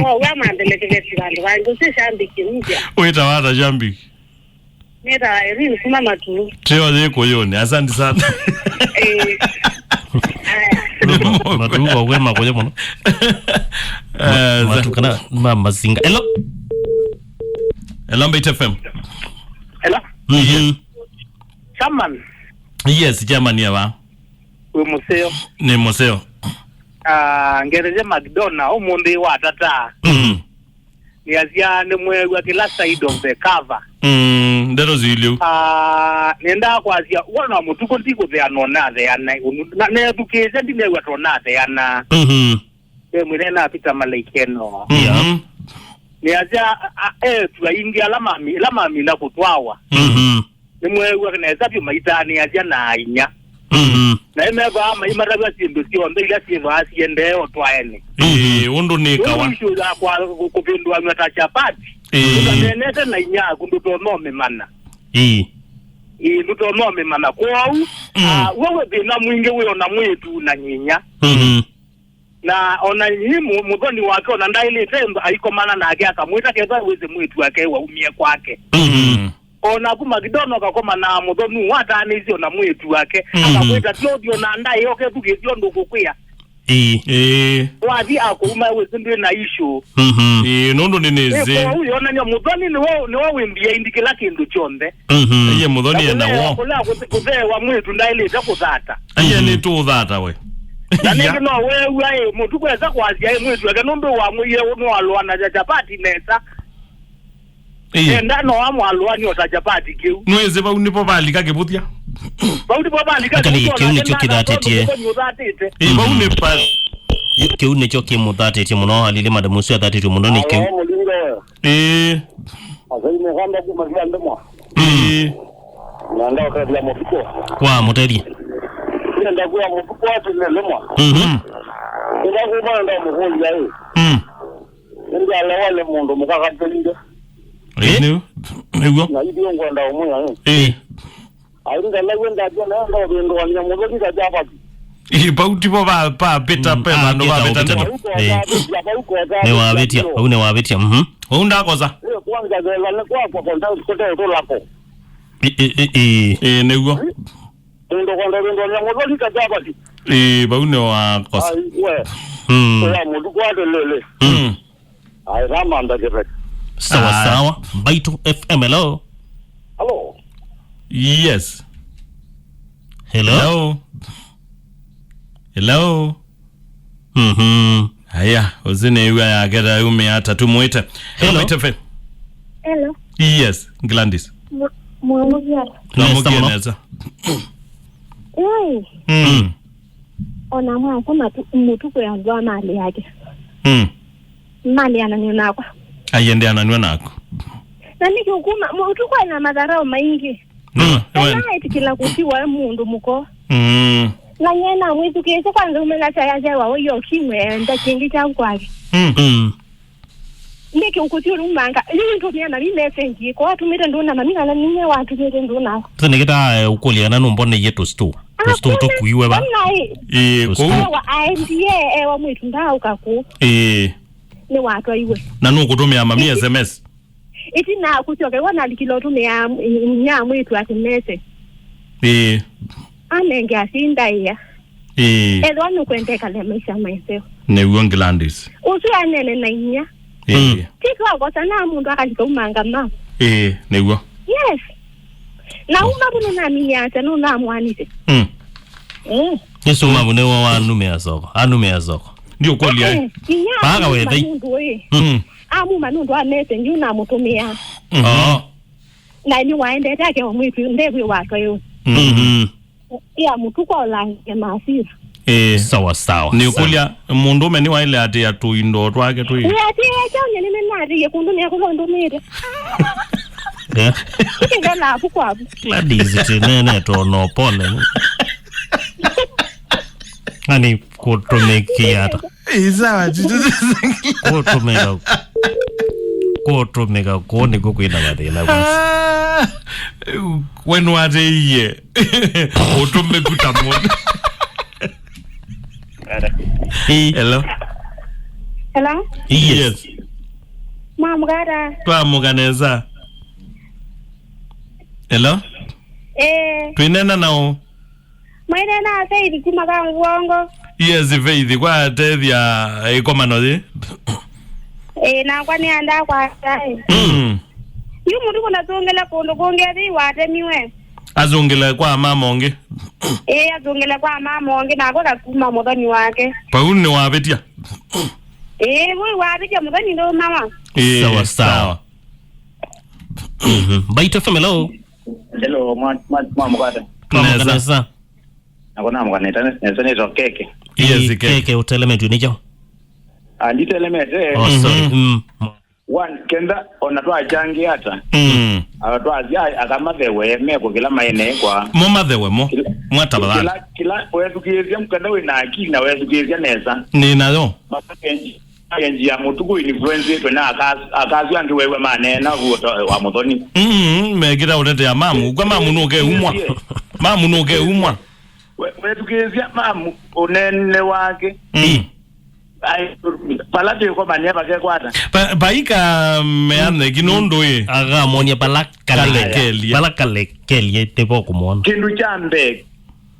Kwa wa mandele kĩveti vandũ vangĩ, ũsĩ shambiki mpya. Wĩtawa ata shambiki? Nĩtawa Irene kuma Matu. Teo yĩ Kũyũnĩ. Asante sana. Eh. Aya. Matu kwa kwema kũyũ mũno. Eh, Matu kana ma Masinga. Hello. Hello, Mbaitu F M. Hello. Mhm. Chairman. Yes, chairman yawa. Wĩ mũseo. Nĩ mũseo. Ah, ngereje McDonald ũmũnthĩ wa tata. Mhm. Nĩasya nĩmweew'a kĩla side of the cover. Mm, ndeto ziliu. Ah, nĩendaa kwasya, wona mũtuku ndikũtheana ũnatheana, na nethukĩĩsya ndineew'a ta ũnatheana. Mhm. Ve mwĩthee na Peter Malaikeno. Yeah. Mhm. Nĩasya, a, a, eĩtu aingĩ ala mami-, ala mamina kũtwawa. Mhm. Nĩmweew'a nesa vyũ maitaanĩasya na ainya. Mhm. Na ĩmevaa maimatavya syĩndũ syonthe ila syĩvaa siendee ũtwaenĩ. Ĩĩ, ũndũ nĩkawa. Nũndũ issue ya kwa kũ-, kũvĩndũanw'a ta chapati. Ĩĩ. Ũtaneenete na inyaaku ndũtonya ũmĩmana. Ĩĩ. Ĩĩ, ndũtonya ũmĩmana. Kwoou, mm, ah, we wĩ thĩna mwingĩ wĩ ona mwĩĩtu na nyinya. Mhm. Na ona nyi mũ-, mũthoni wake ona ndaĩlĩte aikomana nake akamwĩta kethwa wĩsĩ mwĩĩtu wake waumie kwake. Mhm. Onaku McDonald ũkakoma na mũthoni wataanĩisye ona mwĩĩtu wake, mhm, akakwĩta tyo ũthi ona ndaĩ okethukĩĩsye ũndũ ũkũkwĩa. Ĩĩ. Ĩĩ. Wathi akũuma wĩsĩ ndwĩ na issue. Mhm. Ĩĩ, nũndũ nĩnĩsĩ. Ĩĩ, kwoou yonany'a mũthoni nĩwe, nĩwe wĩ behind kĩla kĩndũ kyonthe. Mhm. Ĩĩ, mũthoni ena wo. Kũlea kũte-, kũtheewa mwĩĩtu ndaĩlĩte kũthata. Ĩĩ, mhm, nĩtũũthata we. Na nĩngĩ no weew'a ĩ, mũtuku esa kwasya ĩ mwĩĩtu wake nũndũ wamwĩie nĩwalũanasya chapati nesa. Ĩĩ. Enda no amwalũani o ta chapati kĩu. Nĩwĩsĩ vau nĩvo valika kĩvũthya. Vau nĩvo valika. Akali, kĩvũthya, kĩu nĩkyo kĩthatĩtie. Ũthatĩte. Ĩĩ, vau nĩ pa- Yu-, kĩu nĩkyo kĩmũthatĩtie mũno, alili madamu ũcio athatĩtwe mũno nĩ kĩu. Alo, Mũlingo. Ĩĩ. Asai nĩ kanda kuma kila ndemwa. Ĩĩ. Nenda ũkethia mũtuko. Kwa mũtethie. Nenda kuya mũtuko atĩ nĩ ndemwa. Mhm. Nenda kuma nenda mũkũlya ĩ. Mm. Nĩndyalewa nĩ mũndũ mũkakatĩlile. Eh? Nĩ, nĩw'o. Na ithyĩ ngwenda ũmwĩa, eh. Eh. Ai, ndalaiwe ndatia nayo ndovĩndũania mũthũki kajavati. Ĩ, pau tivo va, va pita, mm, pe ah, vandũ va pita, pita, ndĩvo. Pau koka, eh, pita, pau koka, nĩ wavĩtia, pita, pau nĩ wavĩtia, mhm. Ũu ndakosa. Ĩ, kwanza thela nĩ kwakwa, konta kũte ũtũlako. Ĩ, ĩ, ĩ, ĩ. Ĩ, nĩw'o. Mũndũ kwenda vĩndũania mũthũki kajavati. Ĩ, vau nĩ wakosa. Ai, we. Mm. Ũya mũtuku atĩlĩlĩ. Mm. Ai, vamantha kĩveti. Sawa, ah, sawa. Mbaitũ F M, hello. Hello. Yes. Hello? Hello? Hello? Mhm. Aya, ũzinĩw'a yake ta yumĩa ata tũmwĩte. Hello? Hello, Mbaitũ F M. Hello. Yes, Gladys. Mwa-, mwamukia. Nesa mũno. Nesa. Ĩĩ. Mm. Mm. Ona mwaka matu-, mũtuku ya ndwa mali yake. Mm. Mali ananio nakwa. Aiendeananw'a naku. Na nĩkĩ ũkuma, mũtuku ena madharau maingĩ. Mm. Ena etikila kutiwa mũndũ mũko. Mm. Na nyena mwĩthukĩĩsye kwanza umela chaya chewa ũyo kimwe nda kĩngĩ kya kwake. Mm. Mm. Nĩkĩ ũkũthi ũlumanga? Yu nĩtũmĩa mami message, ko atũmĩte ndũna mami, kana ninyie watũmĩte ndũna. Sasa nĩkĩta, eh, ũkũlya kana nũmboneiye tũstũ. Ah, tũstũ tũkuiwe va? Ĩ, kũu. Ewa, aendie, ewa mwĩtu ndaũka kũ. Ĩ. Nĩwatwaiwe. Na nũkũtũmĩa mami S M S? Ĩtina kũsyoka, iwa nalikile ũtũmĩa inya mwĩtu ati message. Ĩ. Anenge asindaĩa. Ĩĩ. Ethĩwa nũkwenda ĩkale maisha maiseo. Nĩw'o Gladys. Ũsu anene na inya. Ĩĩ. Mm. Ti twakosa na mũndũ akalika umanga ma. Ĩĩ, nĩw'o. Yes. Na uma vuno naminya ata nũnamwanĩte. Mm. Mm. Nĩsuma vuno wa wanumĩa soko. Anumĩa soko. Ndiũkũlya. Eh, inya. Paka wethei. Mũndũ ĩ. Mm. Amuma nũndũ wa message yu namũtũmĩa. Mhm. Oh. Na nĩ waendete ake wa mwĩtu ndevwe watwa yu. Mhm. Ya mũtuku olange masira. Eh. Sawa, sawa. Nĩ ũkũlya mũndũme nĩ waile atĩ atũindo twake tũi. Nĩ atĩ ya kyaunye nĩ menariye kũndũ nĩ akũlondũmĩte. Eh. Nĩ ndona apu kwa apu. Gladys, tinene tono pole. Ani kũtũmĩkia ata? Ĩ, sawa, titi. Kũtũmĩka, kũtũmĩka kũu nĩkuo kwĩna mathĩna kwanza. Ah, we nĩwatĩie ũtũmĩku ta mũndũ. Ĩ. Hello? Hello? Yes. Yes. Mwamũka ata? Twamũka nesa. Hello? Eh. Twĩneena na ũ? Mwene na Faith kuma Kangwongo. Yes, Faith, kwa tethya ĩkomano yĩ. Eh, nakwa nĩ anda kwa tai. Mm. Yu mũtuku nasũngĩle kũndũ kũngĩ athi watemiwe. Asũngĩle kwa mama ũngĩ. Eh, asũngĩle kwa mama ũngĩ, nakwa kakuma mũthoni wake. Pau nĩ wavĩtya. Eh, wĩ wavĩtya mũthoni ndo mama. Eh, sawa, sawa. Sawa. Mhm. Mbaitũ F M, hello. Hello, mwa, mwa, mwa mũkate. Twamũka nesa. Nesa. Nako namũka nesa, nesa nĩtwa Keke. Yes, ĩ, Keke. Keke, ũtelemetw'e nĩ kyaũ? Ah, nditelemete. Oh, sorry. Mhm. Mm. One, kenda ona twachange ata. Mm. Ala twazya akamathewe meko kĩla maene kwa. Mo mathewe mo. Kĩla, mwa tafadhali. Kĩla, kĩla wethukĩĩsya mkanda wĩ na akili na wethukĩĩsya nesa. Nĩ nayo. Makenji. Agenzi ya mũtuku influenceĩtwe na akas-, akasu angĩ weew'a maneena vuo ta wa mũthoni. Mm, mekĩta ũtetea mamu. Kwa mamu nũkeumwa. Yes, yes. Mamu nũkeumwa. We-, wethukĩĩsya mamu ũnene wake. Mm. Ai, pala twĩkomania vakekwata. Pa-, paika meaneki nũndũ ĩ. Akamonia pala kalekelie. Kalekelie. Pala kalekelie, nĩvo kũmwona. Kĩndũ kya mbee,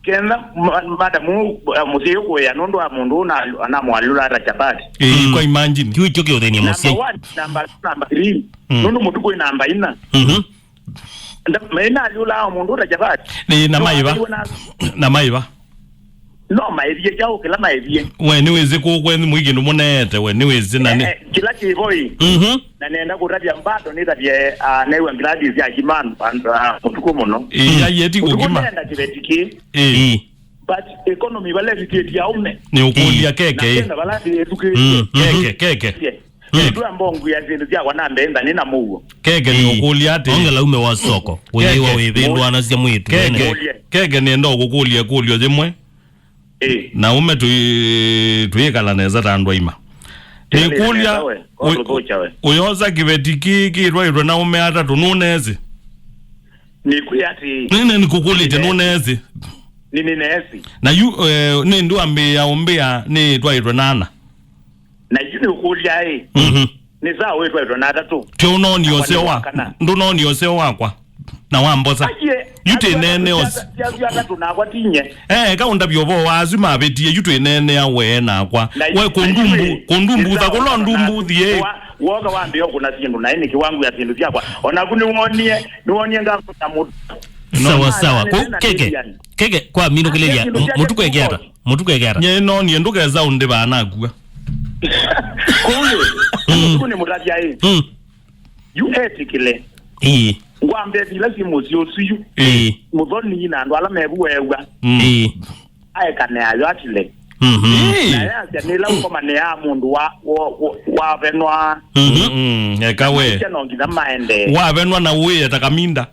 kenda ma-, madamu, eh, mũsyai ũkũĩa nũndũ wa mũndũ ũũ na, anamwalũla ata chapati. Ĩĩ, mm, kwa imagine. Kĩu kyo kĩũthĩnie mũsyai. Number one, number two, number three. Mm. Nũndũ mũtuku wĩ namba ina. Mhm. Nda-, maina aliũlaa mũndũ ũta chapati. Nĩ na maiva. Na maiva. No maĩvie kyaũ kĩla maĩvie. We nĩwĩsĩ kũũ kwenyu mwĩ kĩndũ mũneete, we nĩwĩsĩ na nĩ. Eh, eh, kĩla kĩvo ĩ. Mhm. Na nenda kũtavya mbado nĩtavye, ah, newa Gladys ya Kimanu, and, ah, mũtuku mũno. Ĩĩ, mm, aieti mũtuku kũkima. Nenda kĩveti kĩ. Ĩĩ. Ĩĩ. But economy vala ĩvikĩtie aume. Nĩ ũkũlya, ĩĩ, Keke, na ĩ. Kenda vala ĩtukĩtie. Mm, mhm. Keke, Keke. Yeah. Mm. Nĩtwamba ngwia syĩndũ syakwa na mbee nthani na mũuo. Keke, ĩĩ, nĩ ũkũlya atĩ. Ongela ume wa soko. Keke. Wĩyĩwa wĩvĩndwanasya mwĩtu. Keke. Wene. Keke, nĩenda ũkũkũlya ĩkũlyo yĩmwe. Ĩĩ. Na ume tũi-, tũyĩkala nesa ta andũ aima. Nĩkũlya, we, ũy-, ũtũthũkya we. Ũyosa kĩveti kĩĩ kĩtwaĩtwe na aũme atatũ, nũneesĩ? Nĩkwĩa atĩ nĩne nĩkũkũlĩte, nũneesĩ? Nĩnĩneesĩ. Na yu, eh, nĩndĩ wambĩĩa ũmbĩa nĩtwaĩtwe na ana? Na yu nĩũkũlya ĩ, mhm, nĩ saa wĩtwaĩtwe na atatũ? Tyo ũnoonie ũseo wa, ndũnoonie ũseo wakwa na wambosa. Aiye, yu twĩneenea ũs- atatũ nakwa tinye. Eh, kaũndavya ũvoo wa asu mavĩtie, yu twĩneenea we nakwa. Na we yu, kũndumbu, kũndumbuutha kũla ũndumbuuthie. Wa-, woka wambĩa ũkũna syĩndũ, naĩ nĩkĩ wangwĩa syĩndũ syakwa? Onaku nĩwonie, nĩwonie ngakũna mũndũ. Sawa, sawa. Keke, keke, kwa minũkĩlĩlya, mũtuku eke ata? Mũtuku eke ata? Nye noonie ndũkesa ũndĩvaa nakua. Kũu ĩ, mm, ũtukũ nĩ mũtavya ĩ. Mm. Yu etĩkĩle. Ĩĩ. Ngwambe ila syĩ mũsyĩ ũsu yu. Ĩĩ. Mũthoni na andũ ala mevu weew'a. Mm. Ĩĩ. Aekanea yo atile. Mhm. Ĩĩ. Na yasya nĩla ũkomanĩaa mũndũ wa, wa, wa, wavenwa. Mhm. Mm, eka we. Maisha no nginya maendee. Wavenwa na ũĩe ta kaminda.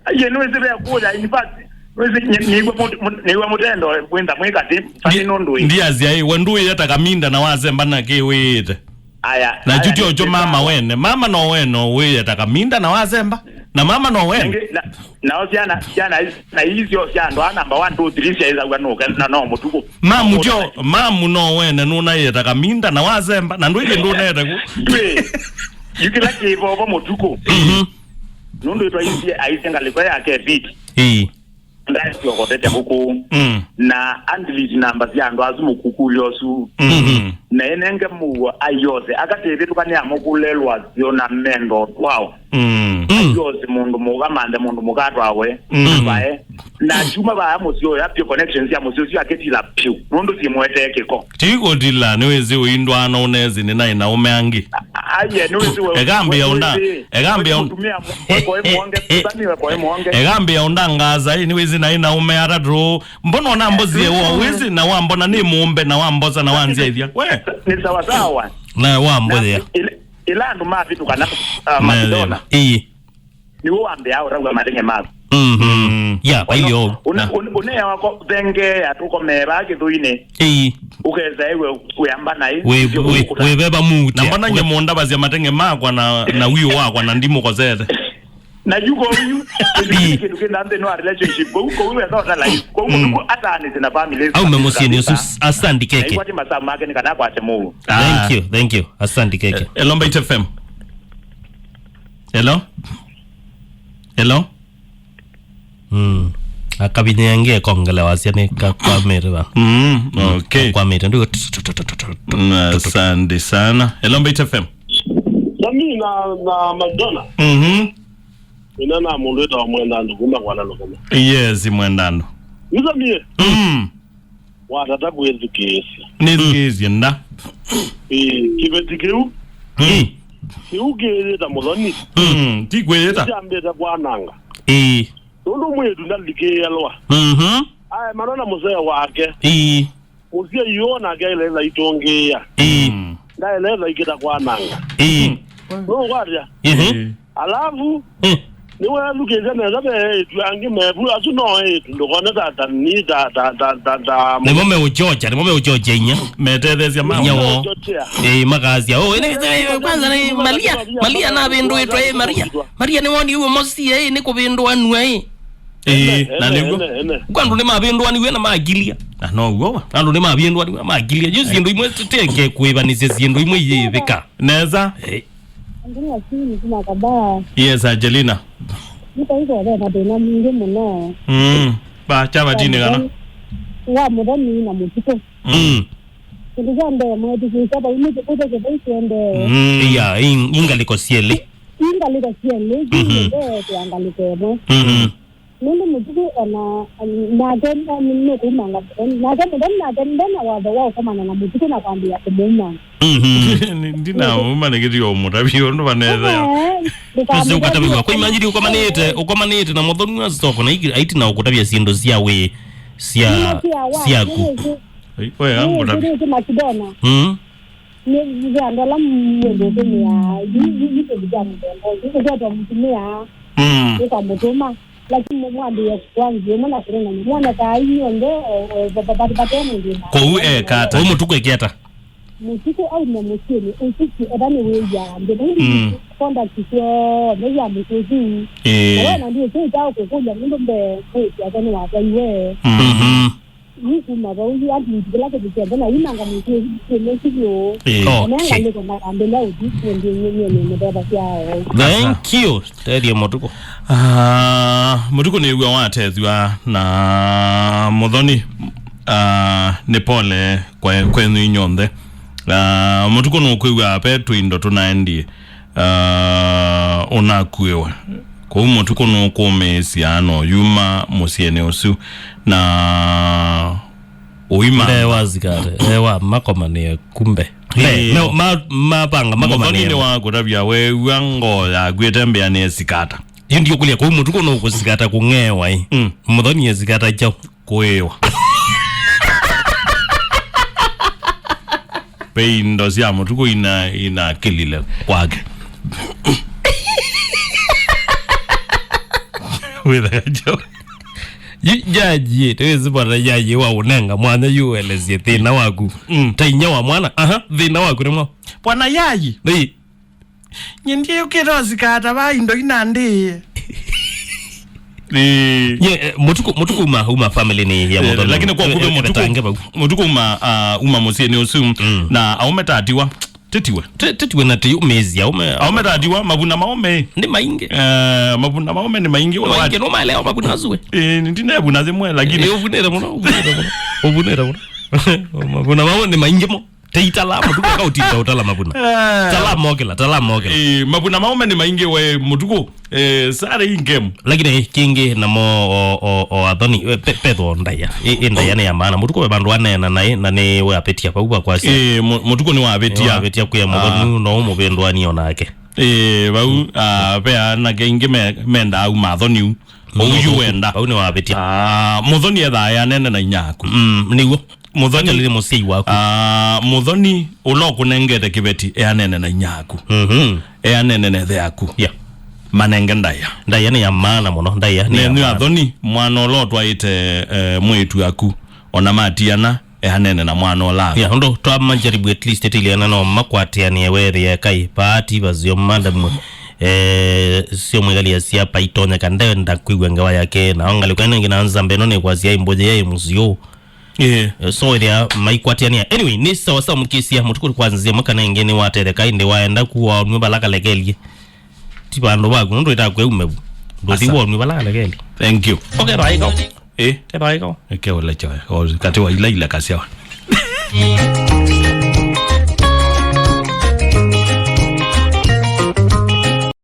Aiye, nĩwĩsĩ ve kũya, in fact, nĩwĩsĩ nĩ-, nĩw'a mũt-, mũt-, nĩw'a mũtendo wĩnda mwĩ katĩ, vani nũndũ ĩ. Ndiasya ĩ, we ndũĩe ta kaminda na wasemba na kĩ wĩĩte? Aya, na aya, yu ti okyo mama wene. Mama no wene ũĩe ta kaminda na wasemba. Na mama no wene. Nĩngĩ, na, nao syana, syana, na isyo sya andũ a number one, two, three syaĩthaw'a nũke, na no mũtukũ. Mamu tyo, mamu no wene nũnaĩe ta kaminda na wasemba, na ndũĩthĩ ndũneete ku. Ndwĩ, yu kĩla kĩvovo mũtukũ. Mhm. Nũndũ ĩtwaisye aisye ngalĩko yake Pete. Ĩĩ. Ndasyokotete kũkũ. Mm. Na at least namba sya andũ asu mũkũkũlya ũsu. Mm. Na ĩnenge mũuo aiose. Akatĩvĩtũkanĩa mũkũlelwa syo na mendo twao. Mm. Aiose mũndũ mũka manthe mũndũ mũka atwawe. Mm. Vae. Na kyuma vaa mũsyĩ ũyũ, apyo connections sya mũsyĩ ũsu akĩtila pyũ. Nũndũ simwetee kĩko. Ti kũtila, nĩwĩsĩ ũindwaa na ũnesi nĩ naĩ na ũme angĩ. A-, aiye, nĩwĩsĩ we-, ekambĩa we-, ũnda, wĩsĩ, ekambĩa we-, ũn-, mũtumĩa mũ-, we koe mwonge, eh, eh, sami we koe mwonge. Ekambĩa ũndangaasa, ĩ, nĩwĩsĩ naĩ na ũme atatũ. Mbona ũnambosie wo, wĩsĩ, na wambona nĩ mũmbe, na wambosa, na wanzyaithya. We. Nĩ sawa sawa. Na wambothea. Na ila, ila andũ mavĩtũkana, uh, Macedonia. Ĩĩ. Nĩwe wambĩaa ũtavw'a mateng'e maku. Mhm. Mm. Ya, aiyo. Ũne-, ũne-, ũneawa ko-, thengeea tũkomee vaa kĩthũinĩ. Ĩĩ. Ũkesa ewe wĩamba naĩ. Wĩ, wĩ, wĩ veva muutya. Na mbona nye mũndavasya mateng'e makwa na, na wiũ wakwa na ndimũkosete? Na yu kũu yu, ĩĩ, kĩndũ kĩna nthĩnĩ wa relationship. Kũu, kũu wesa ũtala yu. Kũu, mm, mũtuku ataanĩsye na family. Aume mũsyĩnĩ ũsu, asandi keke. Na ikwati masaa make nĩ kana akwate mũu. Ah. Thank you, thank you. Asandi keke. Eh, Elomba It F M. Hello? Hello? Mm. Akavinya yangi ekongelewa sya nĩ kakwamĩte va. Mm, okay. Kakwamĩte. Ndio. Na asante sana. Hello, Mbaitu F M. Sami na, na Madonna. Mhm. Ina na mũndũ wĩtawa Mwenda Andũ kuma kwa Nalukuma. Yes, Mwenda Andũ. Nĩ Sami. Mm. Watata kwĩthukĩĩsya. Nĩthukĩĩsye nda. Ĩĩ, kĩveti kĩu. Mm. Kĩu kĩyĩta mũthoni. Mm, ti kwĩyĩta. Nĩkyambĩte kwananga. Ĩĩ. Nũndũ mwĩĩtu ndathikĩĩalwa. Mhm. Aemana na mũsee wake. Ĩĩ. Mũsyai ũũ nake aĩle ĩla itũngĩĩa. Ĩĩ. Mm. Ndaĩle ĩla ikĩta kwananga. Ĩĩ. Nũũkwatya? Mhm. Ĩĩ. Alavu, eh, nĩweethukĩĩsya nesa ve eĩtu angĩ mevu, asu no eĩtu, ndũkone ta, ta, ni, ta, ta, ta, ta, ta, nĩmo meũchocha, nĩmo meũchocha inya. Metetheesya mama. Inya woo. Meũchochea. Eh, makasya, "Oh, ene, eh, kwanza nĩ Maria, Maria navĩndũĩtwe, eh, Maria. Maria nĩwoni ũguo mosie, eh, nĩ kũvĩndũanw'a, eh." Eh, na nĩguo. Ene, ene. Kwa andũ nĩmavĩndũaniw'e na makilia. Na no guo wa. Andũ nĩmavĩndũaniw'e na makilia. Yu syĩndũ imwe tũteke kwĩvanĩsya syĩndũ imwe iyĩvĩka. Nesa. Eh. Angelina Sini kuma Kabaa. Yes, Angelina. Nĩtaĩko ve mathĩna mingĩ mũno. Mm. Ba, chava tini kana? Wa mũthoni na mũtukũ. Mm. Kĩndũ kya mbee, mwĩthukĩĩsya vau nĩ kĩkũthe kĩthei kĩendee. Mm. Iya, ĩ, ĩ ngalĩko syelĩ. Ĩ ngalĩko syelĩ, mhm, kĩndũ mbee kwa ngalĩko ĩmwe. Mhm. Nũndũ mũtukũ ona, nake nũkũumanga mũthoni. Nake mũthoni nake ndena watho wa ũkomana na mũtukũ na kwambĩĩa kũmũumanga. Mhm. Ndinauma nĩkĩtio ũmũtavia ũndũ vanethea. Eh, ndũkamũtavia. Ũkatavĩwa. Kwa imagine ũkomanĩte, ũkomanĩte na mũthoni wa soko na iki-, aiti na ũkũtavia syĩndũ sya wĩ, sya, syaku. Ĩĩ, we, angũtavia. Nĩ, nĩ, nĩ Macedonia. Mm. Nĩ, nĩ andũ ala mũndũ ũtũmĩaa, yu, yu, yu kĩndũ kya mũthemba ũngĩ. Ũkwetwa mũtumĩa, mm, ũkamũtũma. Lakini mwambĩĩe kũanzia ĩmwe na kũnena na mwana kaa inyuonthe, o, o, va-, va-, va-, vate mũndũ ũna. Kũu eka ata? Kũu mũtukũ eke ata? Mũtukũ aume mũsyĩnĩ ũsu, etha nĩwĩw'aa nthĩna ĩndĩ Mm. conduct syonthe ya mũsyĩ ũsu. Ĩĩ. Na wona ndiũsĩ ĩkya kũkũlya nũndũ mbee mwĩĩtu ake nĩwatwaiwe. Mhm. Yu kuma vau, yu atwiti kĩla kĩndũ kyonthe, na yu nanga mũsyĩ ũsu, mũsyĩ ũsu vyũ. Ĩĩ. Okay. Nĩangalĩko na ambĩla ũthi kũndũ nyũnyũnĩ mũtheva syao. Thank you. Tethie Mũtukũ. Ah, Mũtukũ nĩw'a watethw'a na Mũthoni. Ah, nĩ pole kwe-, kwenyu inyonthe. Ah, Mũtukũ nũkwĩw'a ve tũindo tũnaendie, ah, ũnakuĩwe. Kwoou Mũtukũ nũkũmĩĩsya no yuma mũsyĩnĩ ũsu na ũima. Nde wa sikate, e wa makomanĩe kumbe. Nde, Ĩĩ. no, ma-, mapanga Mũthoni makomanĩe. Nĩwakũtavya wew'a ngoo yaku ĩtembeanĩe sikata. Yu ndiũkũlya kũu Mũtukũ nũkũsikata kũng'ewa ĩ. Mm. Mũthoni esikata kyaũ? Kũĩwa. Ve indo sya Mũtukũ ina, inakĩlile kwake. Wĩthĩa kyaũ? Yu jaji, tewĩsĩ bwana jaji wa ũnenga mwanya yu ũelesye thĩna waku. Mm. Ta inya wa mwana, aha, thĩna waku nĩ mwaũ? Bwana jaji. Nĩ Nye ndiũkĩte ũsikata va indo ina ndĩe. Ĩĩ. Nye, eh, Mũtukũ, Mũtukũ uma, uma family nĩ ya Eh, Mũthoni. Lakini kwa Eh, kũve eh, Mũtukũ, tange vau. Mũtukũ uma, ah, uma mũsyĩnĩ ũsu, Mm. na aume tatiwa, tĩtiwe. Tĩ-, tĩtiwe na tĩyũmĩĩsya, aume. Aume tatiwa, mavuna maũme. Nĩ maingĩ. Eh, mavuna maũme nĩ maingĩ. Nĩ maingĩ, no maelewa mavuna asu we. Eh, ndinevuna zimwe, lakini Eh, ũvunĩte mũno, ũvunĩte mũno. Ũvunĩte mũno. Mavuna maũme nĩ maingĩ mo. Teitala, Mũtukũ aka ũtinda ũtala mavuna. Eh. Tala mokela, tala mokela. Eh, mavuna maũme nĩ maingĩ we Mũtukũ. Eh, sare ingem. Lakini kĩngĩ namo o, o, o Athoni, eh, pe-, petho ndaĩa. Ĩ, ĩ ndaĩa nĩ ya maana. Mũtukũ we vandũ aneena naĩ, na nĩ we apĩtia vau vakwasya. Eh, Mu-, Mũtukũ nĩ wavĩtia. Nĩ wavĩtia kwĩa Mũthoni, Ah. no ũmũvĩndũanie o nake. Eh, vau, ah, ve anake aingĩ me-, mendaa uma Athoni u. Ũu yu wenda. Vau nĩ wavĩtia. Ah, Mũthoni ethaa eanene na inya aku. Mm, nĩw'o. Mũthoni. Atalile mũsyai waku. Ah, Mũthoni ũla ũkũnengete kĩveti eanene na inya aku. Mhm. Eanene na ĩthe yaku. Yeah. Manenge ndaĩa. Ndaĩa nĩ ya maana mũno, ndaĩa nĩ ya Nenyu maana. Athoni, mwana ũla ũtwaĩte, eh, mwĩĩtu aku, ona matiana, eanene na mwana ũla. Yeah, ũndũ twamajaribu at least ĩtiliana no makwatĩanĩe wethĩe kai, paati, vasio, madam, eh, sio mwĩgalia sia paitonyeka ndenda kwĩw'a ngewa yake, na ongalĩko ĩno ĩngĩ na nzamba ĩno nĩ kwasya ĩmbũthĩ ya ĩmũsio. Yeah. Eh, so ĩthĩa maikwatĩanĩa. Anyway, nĩ sawa sawa mũkĩsia Mũtukũ kwa nzĩa mwaka na ĩngĩ nĩ watetheka, ĩndĩ waenda kuwa nwe vala kalekelie. Ti vandũ vaku, nũndũ ĩtakweu mevu. Ndũthi Asa. Wonwe vala kalekelie. Thank you. Okay, raika. Eh? Te raika. Eke ũlecha. O, kati wa ila ila kasyawa.